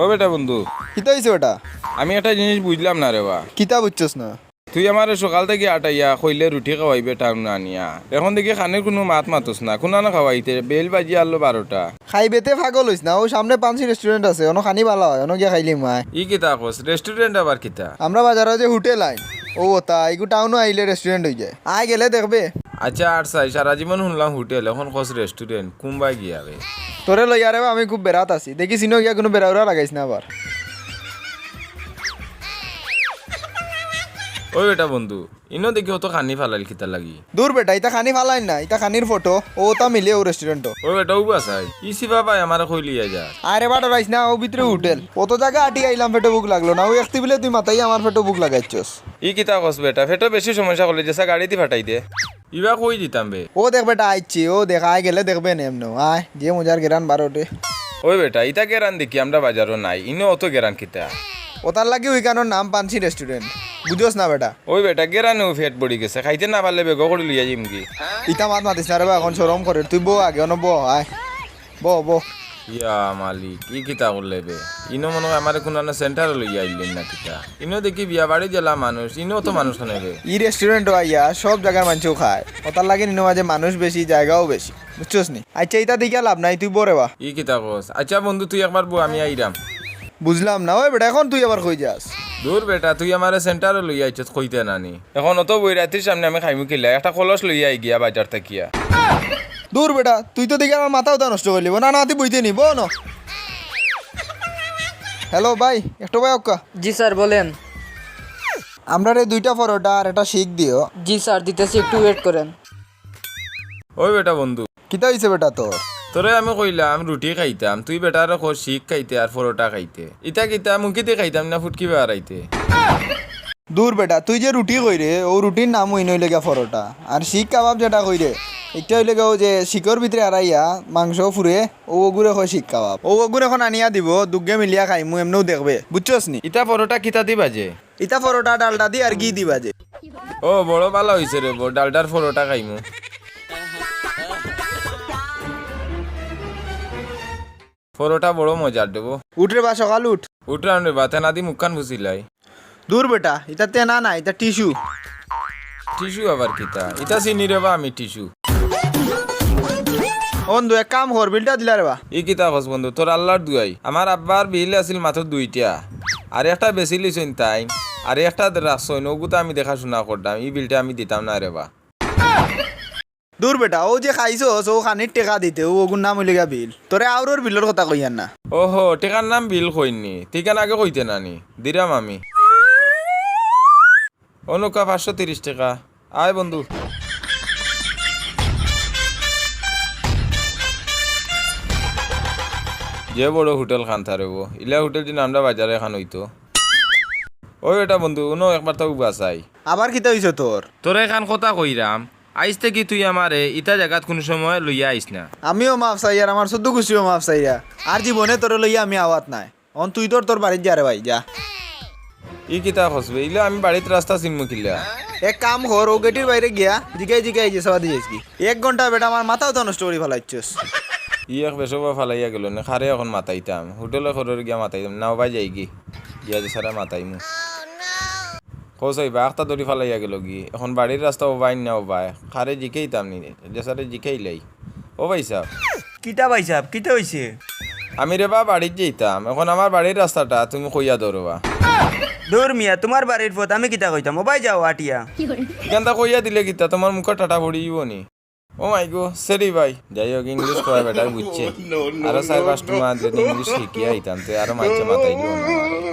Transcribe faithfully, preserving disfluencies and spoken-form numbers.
ও বেটা বন্ধু, কিতা অইছে বেটা? আমি একটা জিনিস বুঝলাম না রে বা। কিতা বুঝছস না? তুই আমারে সকাল থাকি আটাইয়া কইলে রুটি খাওয়াইবে টাউন আনিয়া, এখন দেখি খানির কুনু মাত মাতস না। কুনানো খাওয়াইতে? বেইল বাজি আরলো বারোটা। খাইবে তে পাগল অইস না, অউ সামনে পানসি restaurant আছে, অনো খানি ভালা অয়, অনো গিয়া খাইলিমু আয়। ই কিতা কস? Restaurant আবার কিতা? আমরা বাজারো যে হোটেল আইন, অউ অতা, ইগু টাউনো আইলে restaurant অইযায়। আয় গেলে দেখবে। আচ্ছা, আর চাই, সারা জীবন হুনলাম হোটেল, এখন কস restaurant, কুনবায় গিয়া রে? তোরে লইয়া রে বা আমি খুব বেড়াত আছি, দেখিস ইনো গিয়া কুনু বেড়াউড়া লাগাইস না আবার। ওই বেটা বন্ধু, ইনো দেখি অত খানি ফালাইল কিতার লাগি? দূর বেটা, ইতা খানি ফালাইল না, ইতা খানির ফটো, অউ অতা মিলে অউ restaurant-ও। ওই বেটা, উবা চাই, ইসি বাবাই আমারে কই লইয়া যা। আরে বা ডরাইস না, অউ ভিতরে হোটেল। অত জাগা আটি আইলাম, পেটো ভুক লাগলো না, অউ একটি বিলে তুই মাতাই আমার পেটো ভুক লাগাইছস। ই কিতা কস বেটা, পেটো বেশি সমস্যা করলে যেসা গাড়িদি ফাটাই দে। ইবা কই দিতাম বে? অউ দেখ বেটা আইছে, অউ দেখ আয় গেলে দেখবে নে এমনেউ। আয়, যে মজার গেরান বারোটে। ওই বেটা, ইতা গেরান দেখি আমরা বাজারো নাই, ইনো অত গেরান কিতা? অতার লাগি অউ ইখানর নাম পানসি restaurant, বুঝোস না বেটা? ওই বেটা, গেরানেউ পেট ভরি গেছে, খাইতে না পারলে বেগো করি লইয়া যাইমুগি। ইতা মাত মাতিস না রে বা, এখন শরম করের, তুই বও আগে, অনো বও, আয়। বও, বও। ইয়া মালিক, ই কিতা করলে বে? ইনো মনো অয় আমারে কুনানো center-ও লইয়া আইলেন না কিতা? ইনো দেখি বিয়া বাড়ি জেলা মানুষ, ইনো তো মানুষ খানে বে। ই restaurant-ও আইয়া সব জাগার মানষেউ খায়, অতার লাগি ইনো মাঝে মানুষ বেশি, জাগাও বেশি, বুঝছস নি? আচ্ছা, ইতা দেখিয়া লাভ নাই, তুই বও রে বা। ই কিতা কস? আচ্ছা বন্ধু, তুই একবার বও, আমি আইরাম। বুঝলাম না, ওই বেটা, এখন তুই আবার কই যাস? দূর বেটা, তুই আমারে center-ও লইয়া আইছস কইতে না নি। এখন অত বৈরাতির সামনে আমি খাইমু কিলা? একটা কলস লইয়া আই গিয়া বাজার থাকিয়া। দূর বেটা, তুই তো দেখি আমার মাথা উতা নষ্ট করিলিবো। না, না, তুই বইতে নি, বও না। হ্যালো ভাই, একটু ভাই অক্কা। জি স্যার, বলেন। আমরারে দুইটা পরোটা আর একটা শিক দিও। জি স্যার, দিতেছি, একটু ওয়েট করেন। ওই বেটা বন্ধু। কিতা অইছে বেটা তোর? তোরে আমি কইলাম রুটি খাইতাম, তুই বেটারে কস শিক খাইতে আর পরোটা খাইতে। ইতা কিতা মুখিদি খাইতাম না ফুটকি বারাইতে? দূর বেটা, তুই যে রুটি কইরে, অউ রুটির নাম অইন অইলে গিয়া পরোটা। আর শিক কাবাব যেটা কইরে, ইটা অইলে গিয়া অউ যে শিকর ভিতরে হারাইয়া মাংস ফুরে, অউ অগুরে কয় শিক কাবাব। অউ অগুরে এখন আনিয়া দিবো, দুগে মিলিয়া খাইমু, এমনেউ দেখবে। বুঝছস নি? ইতা পরোটা কিতা দি বাজে? ইতা পরোটা ডালডা দি আর ঘি দি বাজে। ও, বড় ভালা অইছে রে বা, ডালডার পরোটা খাইমু। পরোটা বড় মজার দেবো। উঠ রে বা, সকাল উঠ। উঠরাম রে বা, তেনা দি মুখখান ফুছিলাই। দূর বেটা, ইতা তেনা না, ইতা টিস্যু। টিস্যু আবার কিতা? ইতা চিনি রে বা আমি টিস্যু। বন্ধু, এক কাম কর, বিলটা দিলা রে বা। ই কিতা কস বন্ধু, তোর আল্লার দুয়াই। আমার আব্বার বিল আছিল মাত্র দুইটা, আর একটা বেচিলিছইন তাইন, আর একটা রাখছইন, অগুতা আমি দেখাশুনা করতাম, ই বিলটা আমি দিতাম না রে বা। দূর বেটা, অউ যে খাইছস, অউ খানির টেকা দিতে, অউ অগুর নাম অইলে গিয়া বিল। তোরে আউরর বিলর কথা কইয়ার না। ওহো, টেকার নাম বিল কইন নি, তে ইখান আগে কইতে না নি, দিরাম আমি। অনুকা পাঁচশো তিরিশ টেকা। আয় বন্ধু। যে বড় হোটেল খান তারে বো, ইলা হোটেল যদি আমরা বাজারে খান অইতো। ওই বেটা বন্ধু, উনো একবার তো উবা চাই। আবার কিতা অইছে তোর? তোরে এখান কথা কইরাম, আইজ থাকি তুই আমারে ইতা জাগাত কুনু সময় লইয়া আইস না। আমিও মাফ চাইয়ার, আমার চৌদ্দ গুষ্টিও মাফ চাইরা। আর জীবনে তোরে লইয়া আমি আওয়াত নায়। অন তুই তোর, তোর বাড়িত যা রে ভাই, যা। ই কিতা কস বে? ইলা আমি বাড়িত রাস্তা চিনমু কিলা? এক কাম কর, অউ গেটির বাইরে গিয়া জিগাই জিগাই যে সবাদি যাইস কি? এক ঘন্টা বেটা আমার মাথাও তো নষ্ট করি ফালাইছস। ই এক বেসবা ফালাইয়া গেল নে, খারে এখন মাতাইতাম। হোটেলে খরর গিয়া মাতাইতাম। না, ও ভাই যাইগি। গিয়া যে সারা মাতাইমু। কও চাইবা, আখতা দড়ি ফালাইয়া গেল গি। এখন বাড়ির রাস্তা ও ভাই না ও ভাই। খারে জিকাইতাম নি, যে সারে জিকাইলাই। ও ভাই সাহেব। কিতা ভাই সাহেব, কিতা অইছে? আমি রে বা বাড়িত যাইতাম। এখন আমার বাড়ির রাস্তাটা তুমি কইয়া দেও রে বা। দূর মিয়া, তুমার বাড়ির পথ আমি কিতা কইতাম? ও ভাই যাও আটিয়া। ইখানতা কইয়া দিলে কিতা, তুমার মুখো টাটা পড়ি যাইবো নি? ও মাই গো, সরি ভাই। যাই হোক, ইংলিশ কওয়া বেটায় বুঝছে। আরো চাইর পাঁচটা মাস যদি ইংলিশ শিখিয়া আইতাম, তে আরো মাইনষে মাতাইলো না আমারে।